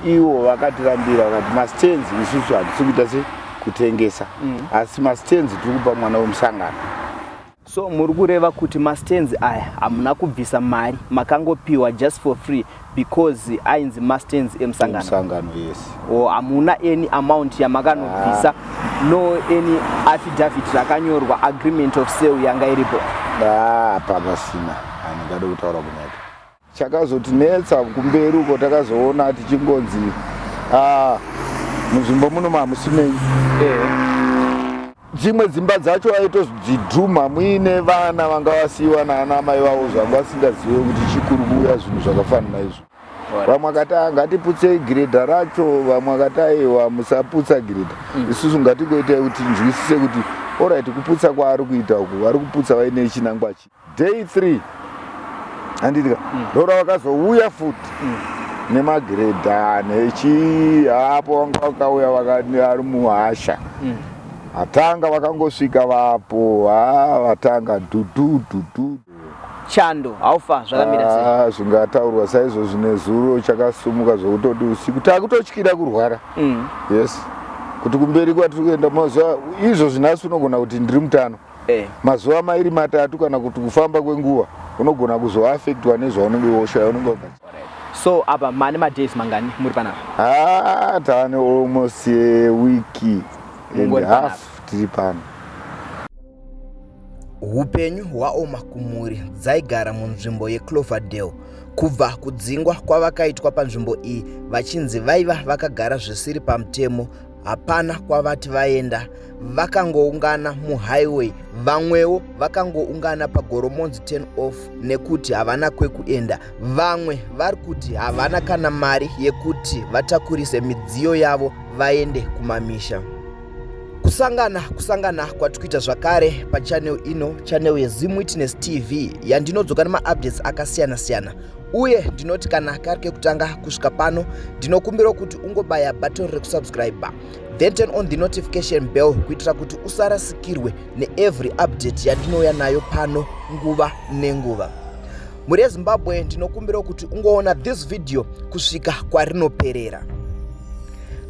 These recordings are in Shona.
Ivo vakatirambira, vakati mastands isusu hatisi kuita se kutengesa, asi mastands tiri kupa mwana wemusangano. So muri kureva kuti mastands aya hamuna kubvisa mari, makangopiwa just for free because ainzi mastands emusangano? Musangano, yes. O hamuna any amount yamakanobvisa? No any affidavit rakanyorwa, agreement of sale yanga iripo? Apa pasina, handingade kutaura kunyepa. Chakazotinetsa kumberi uko, takazoona tichingonzi, "Ah, munzvimbo muno hamusi menyu." Dzimwe dzimba dzacho vaitodzidhuma muine vana vanga vasiyiwa naana mai vavo, zvanga vasingazive kuti chikuru kuuya zvinhu zvakafanana izvo. Vamwe vakati, "Ah, ngatiputsei giredha racho." Vamwe vakati, "Aiwa, musaputsa giredha, isusu ngatingoitai kuti nzwisise kuti alright, kuputsa kwaari kuita uku, vari kuputsa vaine chinangwa chi." Day 3, handitika, ndora vakazouya futi nemagiredha nechi apo, vanga vakauya ari muhasha. Atanga vakangosvika vapo, ha, vatanga dhudhu dhudhu. Chando haufa zvakamira sei? Ah, zvingataurwa saizvozvi, nezuro chakasumuka zvokutoti usiku takutotyira kurwara. Yes, kuti kumberi kwatiri kuenda, mazuva izvozvi nhasi unogona kuti ndiri mutano, mazuva mairi matatu kana kuti kufamba kwenguva unogona kuzoaffectwa nezvaunenge woshaya unenge waka. So apa mane madays mangani muri panapa? Ah, taane almost a week and Mungori panapa. half tiri pano. Upenyu hwaoma kumhuri dzaigara munzvimbo yeCloverdale kubva kudzingwa kwavakaitwa panzvimbo iyi, vachinzi vaiva vakagara zvisiri pamutemo. Hapana kwavati vaenda, vakangoungana muhighway, vamwewo vakangoungana paGoromonzi 10 off nekuti havana kwekuenda. Vamwe vari kuti havana kana mari yekuti vatakurise midziyo yavo vaende kumamisha. Kusangana kusangana kwatikuita zvakare pachannel ino, channel yeZim Witness TV, yandinodzoka nemaupdates akasiyana-siyana. Uye ndinoti kana kari kekutanga kusvika pano, ndinokumbirawo kuti ungobaya button rekusubscribe, then turn on the notification bell kuitira kuti usarasikirwe neevery update yandinouya nayo pano nguva nenguva. Mhuri yeZimbabwe, ndinokumbirawo kuti ungoona this video kusvika kwarinoperera.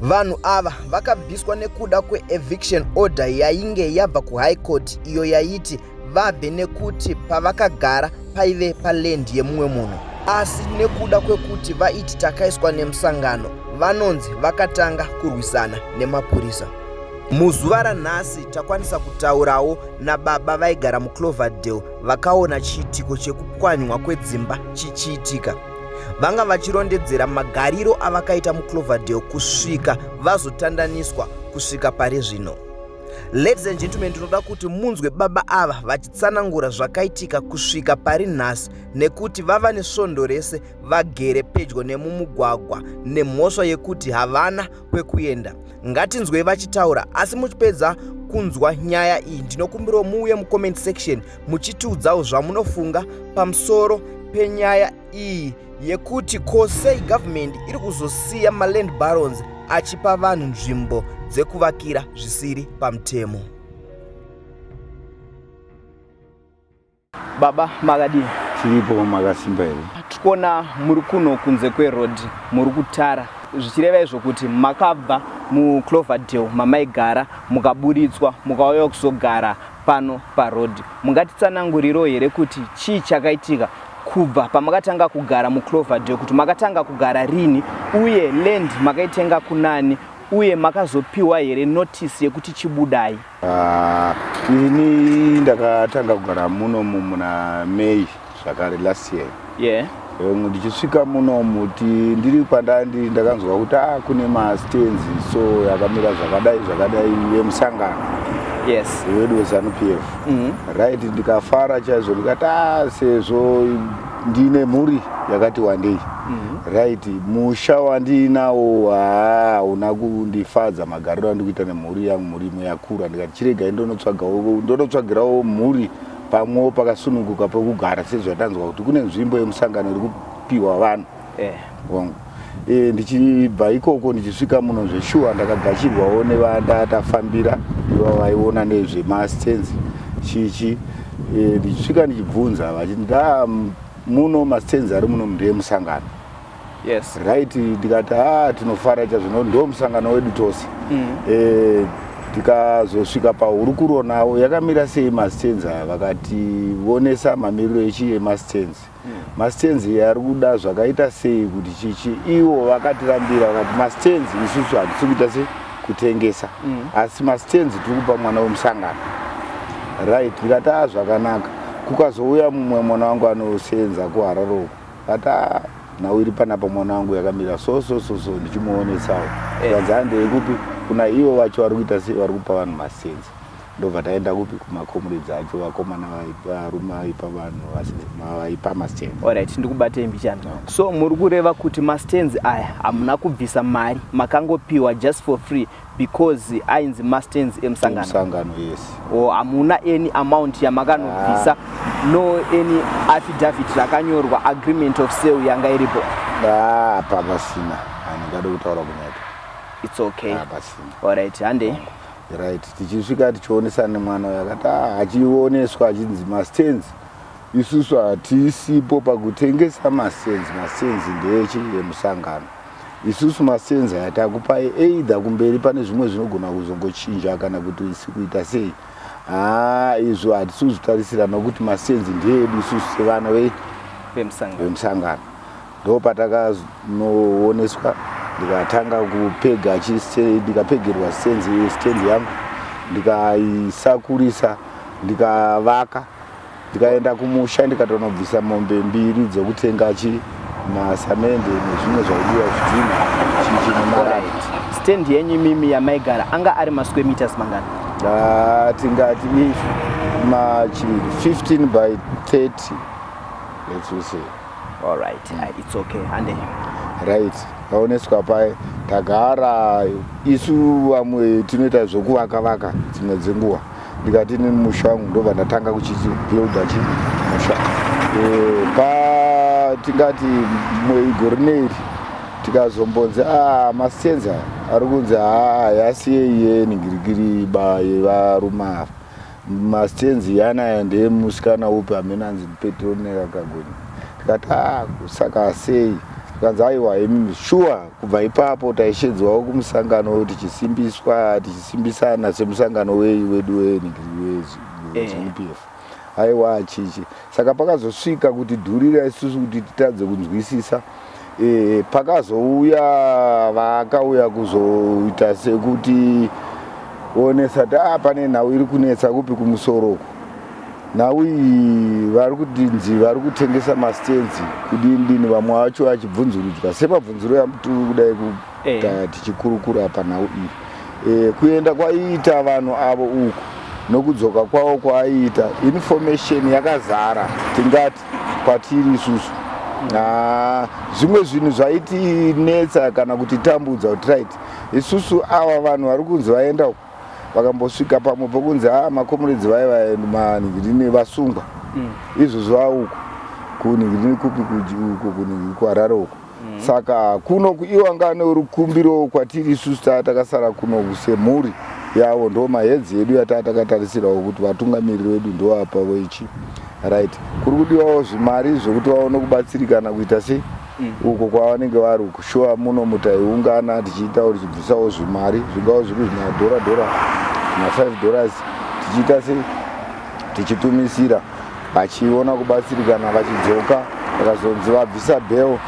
Vanhu ava vakabviswa nekuda kweeviction order yainge yabva kuHigh Court, iyo yaiti vabve nekuti pavakagara paive paland yemumwe munhu. Asi nekuda kwekuti vaiti takaiswa nemusangano, vanonzi vakatanga kurwisana nemapurisa. Muzuva ranhasi takwanisa kutaurawo nababa vaigara muCloverdale vakaona chiitiko chekupwanywa kwedzimba chichiitika. Vanga vachirondedzera magariro avakaita muCloverdale kusvika vazotandaniswa kusvika pari zvino. Ladies and gentlemen, ndinoda kuti munzwe baba ava vachitsanangura zvakaitika kusvika pari nhasi, nekuti vava nesvondo rese vagere pedyo nemumugwagwa nemhosva yekuti havana kwekuenda. Ngatinzwei vachitaura. Asi muchipedza kunzwa nyaya iyi, ndinokumbirawo muuye mucomment section muchitiudzawo zvamunofunga pamusoro penyaya iyi yekuti ko sei government iri kuzosiya maland barons achipa vanhu nzvimbo dzekuvakira zvisiri pamutemo. Baba, makadii? Tiripo, makasimba here? Tikuona muri kuno kunze kweroad, muri kutara, zvichireva izvo kuti makabva muCloverdale mamaigara, mukaburitswa, mukauya kuzogara pano paroad. Mungatitsananguriro here kuti chii chakaitika kubva pamakatanga kugara muCloverdale, kuti makatanga kugara rini, uye land makaitenga kunani, uye makazopiwa here notice yekuti chibudai? Ah, ini ndakatanga kugara munomu muna May zvakare last year. Ndichisvika munomu ndiri kwandandi, ndakanzwa kuti a kune mastands so yakamira zvakadai zvakadai yemusangano wedu weZANU PF. Right, ndikafara chaizvo, ndikati a sezvo ndine mhuri yakati wandei, right, musha wandiinawo hauna kundifadza magariro andikuita nemhuri yangu, mhuri imwe yakura. Ndikati chiregai ndonotsvagirawo mhuri pamwewo pakasununguka pekugara, sezvatanzwa kuti kune nzvimbo yemusangano iri kupiwa vanhu. Wangu ndichibva ikoko ndichisvika muno, zveshuwa ndakagashirwawo nevandatafambira iva vaiona nezvemastands chichi. Ndichisvika ndichibvunza, vachiti nda muno mastands ari muno ndeemusangano. Yes. Right, ndikati ah, tinofara chazvino ndo musangano wedu tose. Tikazosvika pahurukuro navo yakamira sei mastands aya, vakationesa mamiriro echi emastands. Mastands ari kuda zvakaita sei kuti chichi, ivo vakatirambira vakati mastands isusu hatisi kuita sei kutengesa, asi mastands tiri kupa mwana wemusangano. Right, ndikati a zvakanaka. Kukazouya mumwe mwana wangu anosenza kuHarare uko, ati a nhau iri panapa mwana wangu yakamira so so so so, ndichimuonesawo. Zvikanzi handei kupi kuna ivo vacho vari kuita sei, vari kupa vanhu mastands. Ndobva taenda kupi kumacomrades acho, vakomana varume vaipa vanhu vaipa mastands. Alright, ndikubatei mbichana. So muri kureva kuti mastands aya hamuna kubvisa mari, makangopiwa just for free because ainzi mastands emusangano? Musangano, yes. O hamuna any amount yamakanobvisa? No any affidavit rakanyorwa, agreement of sale yanga iripo? Ah, pasina, handingade kutaura kunyepa. It's okay. Ah, pasina. Alright, handei. Right, tichisvika tichionesana nemwana uyo, akati ah, achioneswa achinzi mastands isusu hatisipo pakutengesa mastands, mastands ndeechi emusangano, isusu mastands aya takupai either kumberi pane zvimwe zvinogona kuzongochinja kana kuti isi kuita sei. Haa, izvo hatisi kuzvitarisira nokuti mastands ndeedu isusu sevana vemusangano. Vemusangano. Ndo patakazonooneswa, ndikatanga kupega, ndikapegerwa stand yangu, ndikaisakurisa, ndikavaka, ndikaenda kumusha, ndikatonobvisa mombe mbiri dzekutenga chi masamende nezvimwe zvaidiwa, zvidhina, chichi nemarata. Stand yenyu imimi yamaigara anga ari masquare meters mangani? Ah, tingati if machi 15 by 30, let's say. Alright, it's okay, handei. Right, taoneswa paye, tagara isu vamwe tinoita zvokuvaka vaka dzimwe dzenguva. Ndikati ini musha wangu, ndobva ndatanga kuchibuilda chi musha. Pa tingati gore neri tikazombonzi a mastands ari kunzi haa yasiyei yenhingirikiri ba yevarume ava, mastands yanaya ndeemusikana upi hamene anzi Petronera Kagoni. Tikati a saka sei? Tikanzi aiwa imimi sure. Kubva ipapo taishedzwawo kumusangano tichisimbiswa, tichisimbisana semusangano wedu weZANU PF, aiwa chichi. Saka pakazosvika kuti dhurira isusu kuti titadze kunzwisisa. Pakazouya vakauya kuzoita sekuti onesa ti ah, pane nhau iri kunetsa kupi kumusoro uku, nhau iyi vari kutinzi vari kutengesa mastands kudini dini, vamwe vacho vachibvunzurudzwa semabvunzuro yamutiri kudai kuita tichikurukura panhau iyi. Kuenda kwaiita vanhu avo uku nokudzoka kwavo kwaaiita, information yakazara tingati kwatiri isusu. Ah, zvimwe zvinhu zvaitinetsa kana kutitambudza kuti right, isusu ava vanhu vari kunzi vaenda uku, vakambosvika pamwe pokunzi a macomrades vaiva manhingirini vasungwa. Izvozvo vauku kunhingirini kupi uko kunhingi kuHarare uko. Saka kuno iwo anga ane rukumbiro kwatiri isusu taa takasara kuno semhuri yavo, ndo mahedzi edu yataa takatarisirawo kuti vatungamiriri vedu ndoapa vechi. Right, kuri kudiwawo zvimari zvekuti vaone kubatsirikana kuita sei uko kwavanenge vari uku. Shuwa muno mutaiungana tichiitawo tichibvisawo zvimari, zvingava zviri zvimadhora dhora, zvima $5, tichiita sei tichitumisira, vachiona kubatsirikana. Vachidzoka vakazonzi vabvisa bail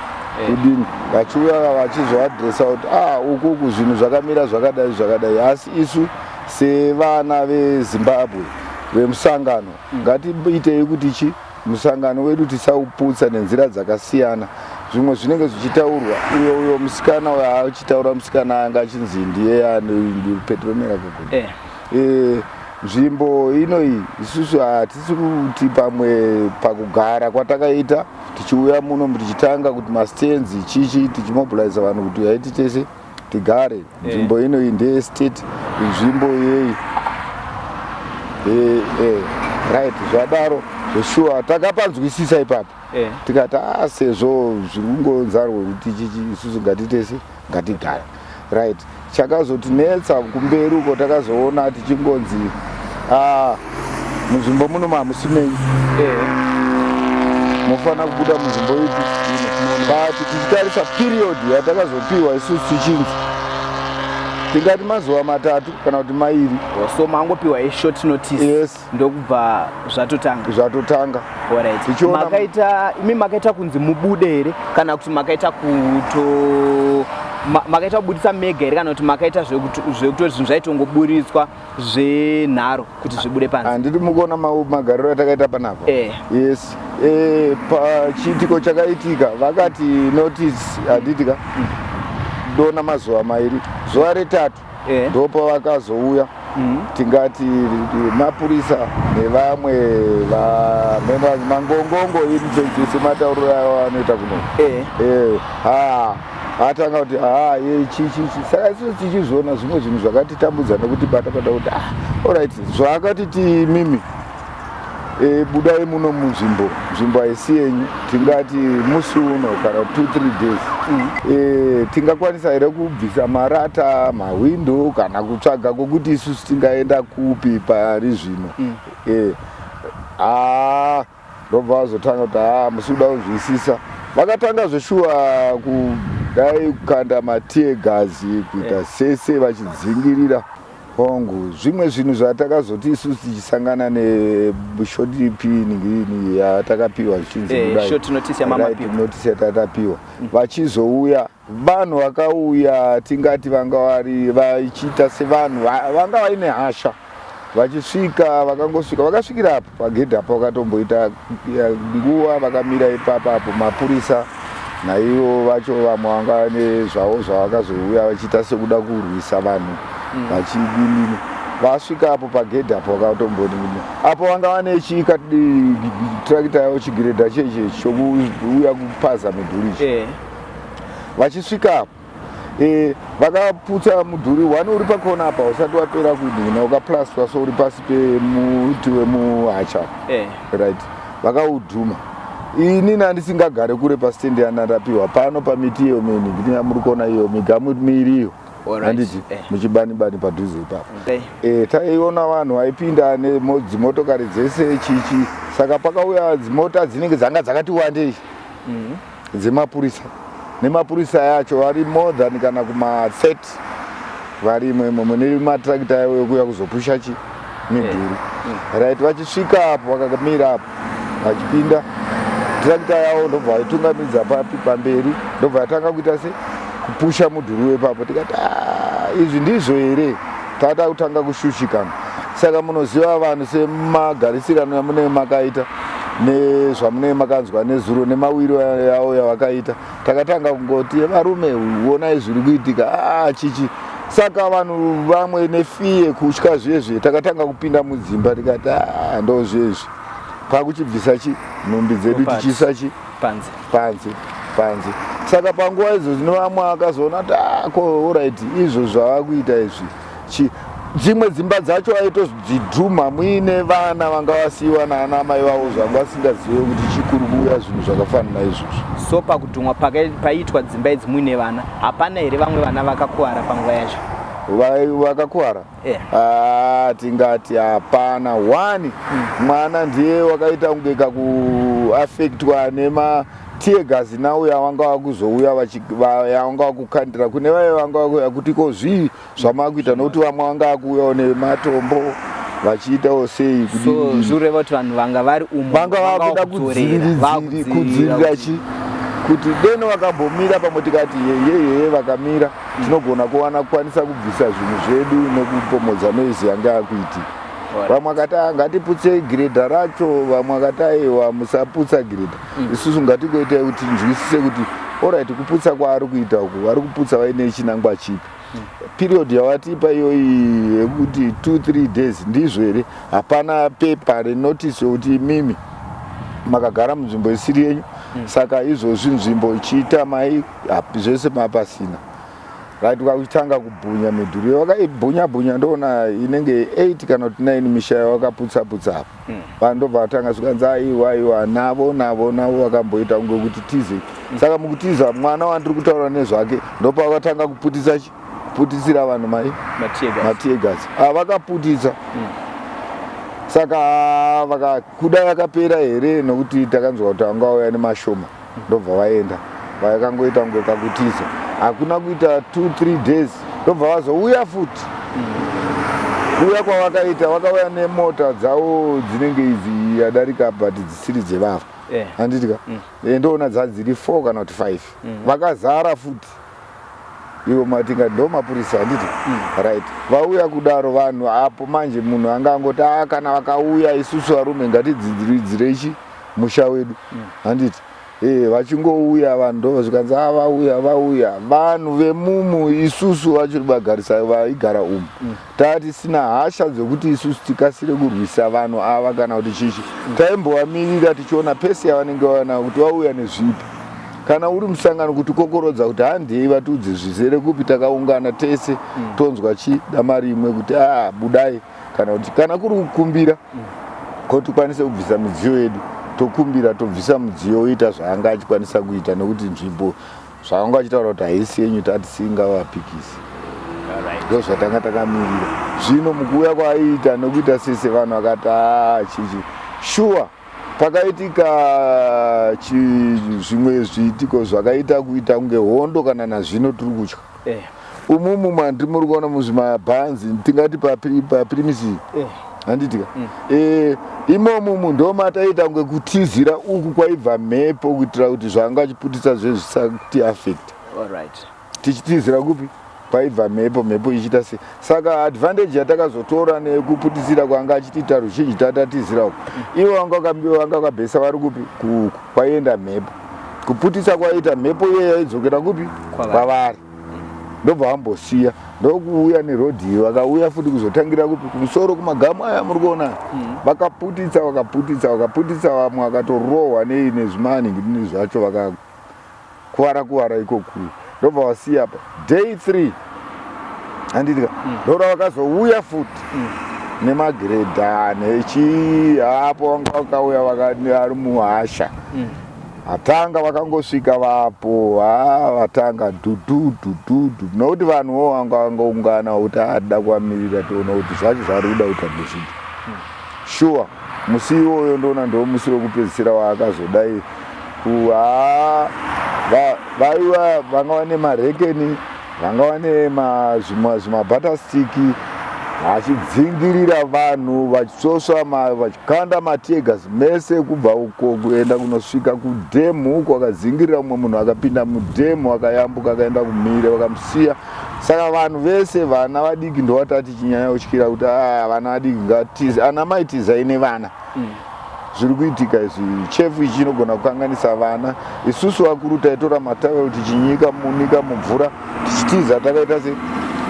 kudini, vachiuya vachizoadresa kuti ah, ukuku zvinhu zvakamira zvakadai zvakadai, asi isu sevana veZimbabwe vemusangano ngatiitei kuti chi musangano wedu tisauputsa nenzira dzakasiyana. Zvimwe zvinenge zvichitaurwa, uyo musikana uyo achitaura, musikana anga achinzi ndiye Petronera Kagoni. Nzvimbo inoyi isusu hatisi kuti pamwe pakugara kwatakaita tichiuya muno tichitanga kuti mastands chichi, tichimobiliza vanhu kuti uyai titese tigare nzvimbo inoyi ndeyestate, inzvimbo yei. Right, zvadaro zveshuwa takapanzwisisa ipapo. Tikati a sezvo zviri kungonzarwo kuti chichi isusu ngatitese ngatigare. Right, chakazotinetsa kumberi uko takazoona tichingonzi ah, munzvimbo muno mahamusi menyu. Munofanira kubuda munzvimbo ipi but tichitarisa period yatakazopiwa isusu tichinzi tingati mazuva matatu kana kuti mairi. So mangopiwa ishort notice? Yes. Ndokubva zvatotanga? Zvatotanga. Alright. Makaita imi makaita kunzi mubude here kana kuti makaita kuto makaita kubudisa mega here kana kuti makaita zvekutoti zvinhu zvaitongoburitswa zvenharo kuti zvibude panze? Handiti mukuona magariro atakaita panapa? Eh. Yes. Pachiitiko chakaitika vakati notice handiti ka dona mazuva mairi, zuva retatu ndopavakazouya. Tingati mapurisa nevamwe mangongongo infact sematauriro ayo anoita kuno. Ha, atanga kuti ha ye chi chi chi. Saka isusu tichizviona zvimwe zvinhu zvakatitambudza nekuti bata bata kuti ah, alright, zvaakati timimi budai muno munzvimbo, nzvimbo haisi yenyu. Tingati musi uno kana 2-3 days tingakwanisa here kubvisa marata, mahwindo kana kutsvaga kwokuti isusu tingaenda kupi pari zvino? Ndobva vazotanga kuti haa, musi kuda kuzwisisa. Vakatanga zveshuwa kudai kukanda matear gas, kuita sese vachidzingirira. Hongu, zvimwe zvinhu zvatakazoti isusu tichisangana neshort ningini yatakapiwa zvichinzi budai. Short notice yamamapiwa. Right, notice yatatapiwa. Vachizouya vanhu vakauya, tingati vanga vari vachiita sevanhu vanga vaine hasha. Vachisvika, vakangosvika, vakasvikira apo pagedhi apo, vakatomboita nguva vakamira ipapa apo. Mapurisa naivo vacho vamwe vanga nezvavo zvavakazouya vachiita sekuda kurwisa vanhu vachidinini. Vasvika apo pagedhi apo, vakatomboni apo vanga vane chitrakita yavo, chigiredha cheche chokuuya kupaza midhuri ichi. Vachisvika apo vakaputsa mudhuri one uri pakona apa usati wapera kudhina, ukaplastwa, so uri pasi pemuti wemuhacha. Right, vakaudhuma. Inini handisingagare kure pastendi yandapiwa pano pamiti iyo mini muri kuona iyo migamu miiri iyo. Handiti muchibani bani padhuze ipapo. Taiona vanhu vaipinda nedzimotokari dzese chichi. Saka pakauya dzimota dzinenge dzanga dzakati wandei dzemapurisa, nemapurisa yacho vari more than kana kuma 30 varimo imomo, nematrakita yavo ekuuya kuzopusha chi midhuri. Right, vachisvika apo vakamira apo, vachipinda trakita yavo, ndobva vaitungamidza papi pamberi, ndobva yatanga kuita se kupusha mudhuri wepapo. Tikati, "Ah, izvi ndizvo here?" Tata kutanga kushushikana. Saka munoziva vanhu semagarisirano yamunenge makaita nezvamunenge makanzwa nezuro nemawiro yavo yavakaita. Takatanga kungoti, "Varume, onai zviri kuitika." Ah, chichi. Saka vanhu vamwe nefear, kutya zvezve, takatanga kupinda mudzimba. Tikati, "Ah, ndo zvezvi pakuchibvisa chi nhumbi dzedu tichiisa chi panze." Panze, panze. Saka panguva idzo zvino vamwe akazoona kuti, "Ah, ko alright, izvo zvava kuita izvi chi." Dzimwe dzimba dzacho vaitodzidhuma muine vana vanga vasiyiwa naana mai vavo, zvanga vasingazive kuti chikuru kuuya zvinhu zvakafanana izvozvo. So pakudhumwa paiitwa dzimba idzi muine vana, hapana here vamwe vana vakakuwara panguva yacho? Vakakuwara? Ah, tingati hapana one. Mwana ndiye wakaita kunge kakuafektwa nema tear gas nauya vanga vakuzouya vanga vakukandira kune vaive vanga vakuuya kuti ko zvii zvamakuita, nokuti vamwe vanga vakuuyawo nematombo vachiitawo sei. So zvikureva kuti vanhu vanga vari umu vanga vakuda kudzivirira chi kuti deno vakambomira pamwe, tikati yeyeyeye vakamira, tinogona kuwana kukwanisa kubvisa zvinhu zvedu nekupomodza noise yanga yakuitika. Vamwe vakati, "Ah, ngatiputsei giredha racho." Vamwe vakati, "Aiwa, musaputsa giredha. Isusu ngatingoitai kuti tinzwisise kuti alright, kuputsa kwaari kuita uku, vari kuputsa vaine chinangwa chipi? Period yavatipa iyoyi yekuti 2-3 days ndizvo here? Hapana pepa renotice yokuti imimi makagara munzvimbo isiri yenyu. Saka izvozvi nzvimbo ichiita mai zvese mapasina." Right, vakuchitanga kubhunya midhuri. Vakaibhunya bhunya, ndoona inenge 8 kana kuti 9 misha yavakaputsa putsa apa. Vanhu ndobva vatanga zvikanzi, "Aiwa, aiwa." Navo navo navo vakamboita kunge kuti tize. Saka mukutiza, mwana wandiri kutaura nezvake ndopavakatanga kuputisa kuputisira vanhu mai Matear gas. Matear gas. Vakaputisa. Saka vakakuda yakapera here nokuti takanzwa kuti vanga vauya nemashoma ndobva vaenda vakangoita kunge kakutiza hakuna kuita 2 3 days ndobva vazouya futi kuuya kwavakaita vakauya nemota dzavo dzinenge idzi yadarika but dzisiri dzevava eh. handiti ka mm. eh, ndoona dzadziri 4 kana kuti 5 mm. vakazara futi ivo matinga ndo mapurisa handiti mm. right vauya kudaro vanhu apo manje munhu anga angoti a ah, kana vakauya isusu varume ngatidzidziridzirei chi musha wedu mm. handiti e, vachingouya vanhu ndova zvikanzi a ah, vauya vauya vanhu vemumu isusu vacho vagarisa vaigara umu mm. Tatisina hasha dzekuti isusu tikasire kurwisa vanhu ava kana kuti chichi. Taimbovamirira tichiona pesi yavanenge vana kuti vauya nezvipi. Kana uri musangano kuti kokorodza kuti handei vatiudze zvizere kupi takaungana tese mm. tonzwa chi dama rimwe kuti ah budai kana kuti kana kuri kukumbira mm. ko tikwanise kubvisa midziyo yedu tokumbira tobvisa mudziyo oita zvaanga achikwanisa kuita nekuti nzvimbo Zvavanga vachitaura kuti haisi yenyu tatisingavapikisi ndo zvatanga takamirira zvino mukuuya kwaaiita nekuita sese vanhu vakati aa ah, chichi shuwa pakaitika zvimwe zviitiko zvakaita kuita kunge hondo kana nazvino tiri kutya eh. Umumu mandiri muri kuona muzvimabhanzi tingati papirimisi eh. handitika mm. eh, imomumu ndomataita kunge kutizira uku kwaibva mhepo kuitira kuti zvanga achiputitsa zve zvisati affect tichitizira kupi kwaibva mhepo mhepo ichiita sei saka advantage yatakazotora nekuputitsira kwanga achitiita ruzhinji tatatizira uku mm. ivo vanga vakabhesa vari kupi kuuku kwaienda mhepo kuputitsa kwaiita mhepo iye yaidzokera kupi kwavari ndobva vambosiya ndokuuya nerodhi iyi vakauya futi kuzotangira kupi kumusoro kumagamu aya muri kuona mm. vakaputitsa vakaputitsa vakaputitsa vamwe vakatorohwa nei nezvimaningidini zvacho vakakuvara kuvara ikokuyu ndobva vasiya pa day three handitika mm. ndora vakazouya futi mm. nemagiredha nechii apo vanga vakauya vakari muhasha mm. Atanga vakangosvika vapo haa vatanga dhudu dhudu dhudu nokuti vanhuwo vanga vangoungana kuti ada kuvamirira tiona kuti zvacho zvaari kuda kuita ndezvipi shuwa musi iwoyo ndoona ndo musi wekupedzisira waakazodai haa vaiva vanga vane marekeni vanga vane zvimabhatastiki vachidzingirira vanhu vachitsosva vachikanda matiegas mese kubva uko kuenda kunosvika kudhemu uko vakadzingirira umwe munhu akapinda mudhemu akayambuka akaenda kumire vakamusiya saka vanhu vese vana vadiki ndovatati chinyanya kutyira kuti ah, vana vadiki ngatize ana mai tizai nevana mm. Zviri kuitika izvi chefu ichi chinogona kukanganisa vana. Isusu vakuru taitora matawel tichinyika munika mumvura tichitiza takaita se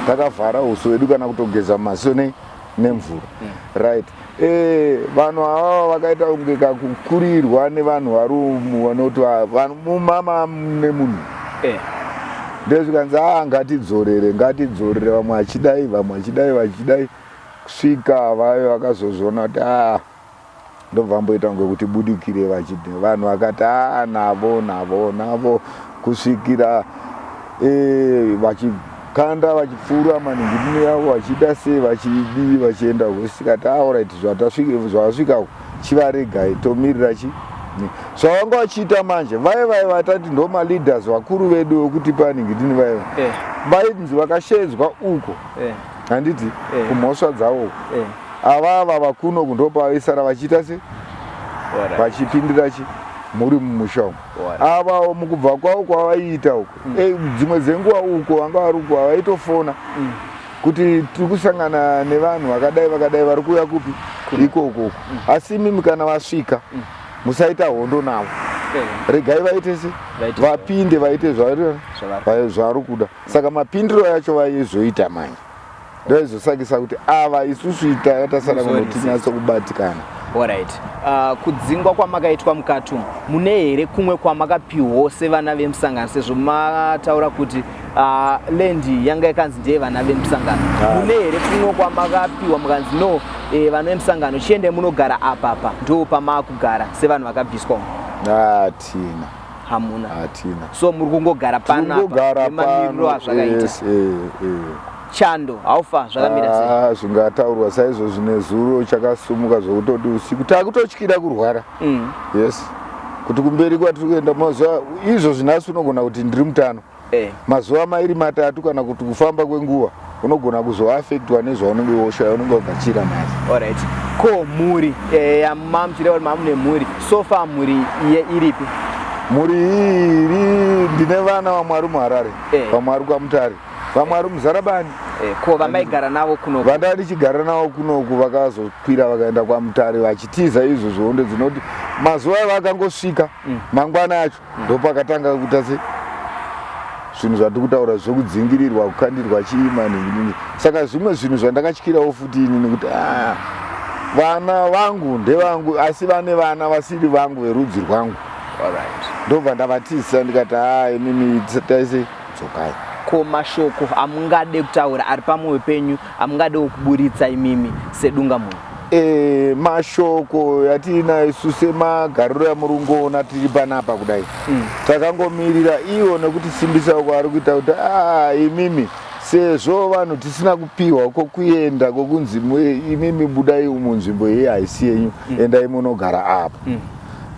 takavhara uso wedu kana kutogeza maziso nei nemvura. Mm. Right. Eh, vanhu ava vakaita kunge kakukurirwa nevanhu vari umu vanoti vanhu mumama nemunhu. Eh. Ndezvikanzi ah ngatidzorere ngatidzorere vamwe vachidai vamwe vachidai vachidai kusvika vaye vakazozviona kuti ah ndobva vamboita kunge kuti budikire vachiti vanhu vakati aa navo navo navo kusvikira e, vachikanda vachipfuura maningirino yavo vachiita sei vachidii vachienda kusikati aorit zvavasvika chivaregai tomirira chi zvavanga vachiita manje vaye vaye vatati ndo maleaders vakuru vedu vekuti paningidini vaye eh. vainzi vakasheedzwa uko eh. handiti eh. kumhosva dzavo Ava ava kuno ndopavaisara vachiita se vachipindira chi muri mumusha umu avawo mukubva kwavo kwavaiita uko mm. eh, dzimwe dzenguva uko vanga vari uko havaitofona mm. kuti tiri kusangana nevanhu vakadai vakadai vari kuuya kupi ikoko uko mm. asi imimi kana vasvika musaita hondo navo eh. regai vaite se vapinde vaite zvavari kuda saka mapindiro yacho vaizoita manje ndoizosakisa kuti ava isusu tanga tasara kuno tinyatso kubatikana Alright. Uh, kudzingwa kwamakaitwa mukati umu mune here kumwe kwamakapiwawo sevana vemusangano sezvo mataura kuti uh, land yanga yakanzi ndeye vana vemusangano ah. mune here kumwe kwamakapiwa mukanzi no eh, vana vemusangano chiendai munogara apapa ndo pamaakugara sevanhu vakabviswa umu hatina hamuna hatina so muri kungogara panapa nemamiriro azvakaita yes, eh, eh. Chando haufa zvakamira sei? Ah, zvingataurwa saizvozvi nezuro chakasumuka zvekutoti usiku takutotyira kurwara. Yes. Kuti kumberi kwatiri kuenda mazuva izvozvi nhasi unogona kuti ndiri mutano. Eh. Mazuva mairi matatu kana kuti kufamba kwenguva unogona kuzoafektwa nezvaunenge woshaya unenge wagachira nhasi. Alright. Ko mhuri eh, yamamuchireva kuti mamune mhuri so far mhuri iye iripi? Mhuri iyi iri ndine vana vamwe vari muHarare, eh. vamwe vari kwaMutare. Vamwe vari muzarabani. Eh, ko vamaigara navo kunoku? Vanda ndichigara navo kunoku vakazokwira vakaenda kwaMutare vachitiza izvo zvehondo dzinoti mazuva avakangosvika mangwana acho ndopakatanga kuita se zvinhu zvatiri kutaura zvekudzingirirwa kukandirwa chiima nhingi saka zvimwe zvinhu zvandakatyirawo futi inini kuti ah, vana vangu ndevangu asi vane vana vasiri vangu verudzi rwangu ndobva ndavatizisa ndikati haa ah, imimi taise dzokai. Ko mashoko amungade kutaura ari pamwoyo penyu amungadewo kuburitsa imimi sedungamunhu? E, mashoko yatiinayo isu semagariro yamuri kungoona tiri panapa kudai Takangomirira ivo nekutisimbisa uko ari kuita kuti ah, imimi sezvo vanhu tisina kupiwa kwokuenda kwokunzi imimi budai umu nzvimbo iyi haisi yenyu endai munogara apo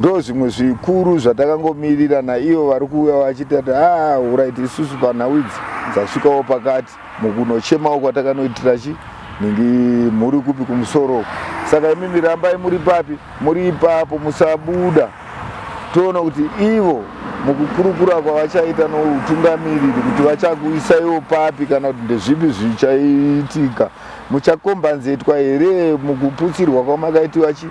Ndo zvimwe zvikuru zvatakangomirira naivo vari kuuya vachiti ati ah uraiti isusu panhau idzi dzasvikawo pakati mukunochemawo kwatakanoitira chi ningi muri kupi kumusoro saka imimi rambai muri papi muri ipapo musabuda toona kuti ivo mukukurukura kwavachaita noutungamiriri kuti vachakuisaiwo papi kana kuti ndezvipi zvichaitika muchakombanzetwa here mukuputsirwa kwamakaitiwa chi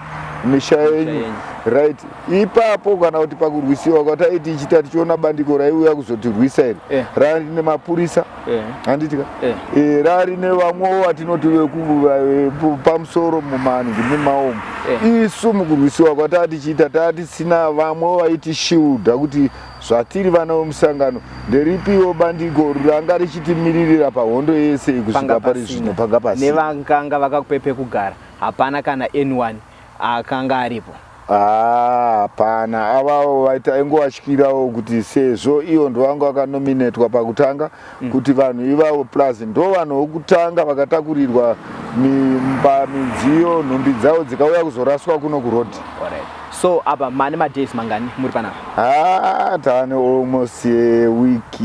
misha yenyu right ipapo kana kuti pakurwisiwa kwataiti ichita tichiona bandiko raiuya kuzotirwisa iri eh. rari nemapurisa eh. handitika eh. eh, rari nevamwewo vatinoti vekupamusoro mumanhu nemaomo eh. isu mukurwisiwa kwataa tichiita taa tisina vamwe vaitishilda kuti Zvatiri vana vemusangano, nderipiwo bandiko ranga richitimiririra pahondo yese iyi kusvika pari zvino? Panga pasina. Nevakanga vakakupai pekugara, hapana kana anyone akanga aripo? Haa, hapana. Avavo taingovatyirawo kuti sezvo ivo ndovanga vakanominetwa pakutanga kuti vanhu ivavo plus ndovanhu vokutanga vakatakurirwa mimba, midziyo, nhumbi dzavo dzikauya kuzoraswa kuno kuroad. Alright. So apa mane madays mangani muri panapa? Haa taane almost a week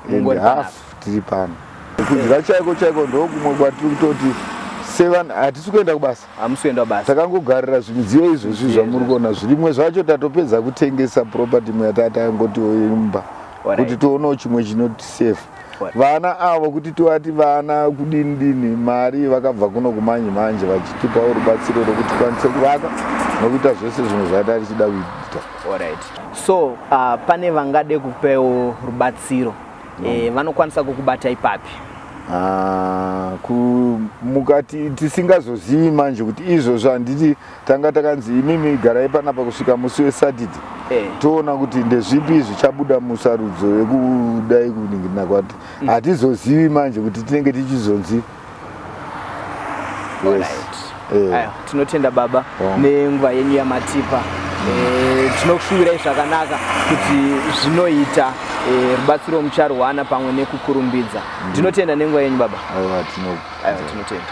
and half tiri pano. Kudya chaiko chaiko ndokumwe kwatiri kutoti sevanhu hatisi kuenda kubasa. Hamusi kuenda kubasa. Takangogarira zvimidziyo izvozvi zvamuri kuona zvirimwe zvacho tatopedza kutengesa property imwe yatatangoti mumba kuti tionewo chimwe chinoti safe. Vana avo kuti tivati vana kudini dini mari vakabva kuno kumanje manje vachitipawo rubatsiro rwokuti tikwanise kuvaka nokuita zvese zvimwe zvata tichida kuita. Alright. So pane vangade kupewo rubatsiro vanokwanisa kukubata ipapi? Mukati tisingazozivi manje kuti izvozvo handiti tanga takanzi imimi garai panapa kusvika musi weSaturday eh. Toona kuti ndezvipi zvichabuda musarudzo yekudai kuningirina kwati hatizozivi manje kuti tinenge tichizonzi yes. Eh. Tinotenda baba nenguva yenyu yamatipa. Tinokushuvirai zvakanaka kuti zvinoita rubatsiro mucharwana pamwe nekukurumbidza. Ndinotenda nenguva yenyu baba. Aiwa tinotenda.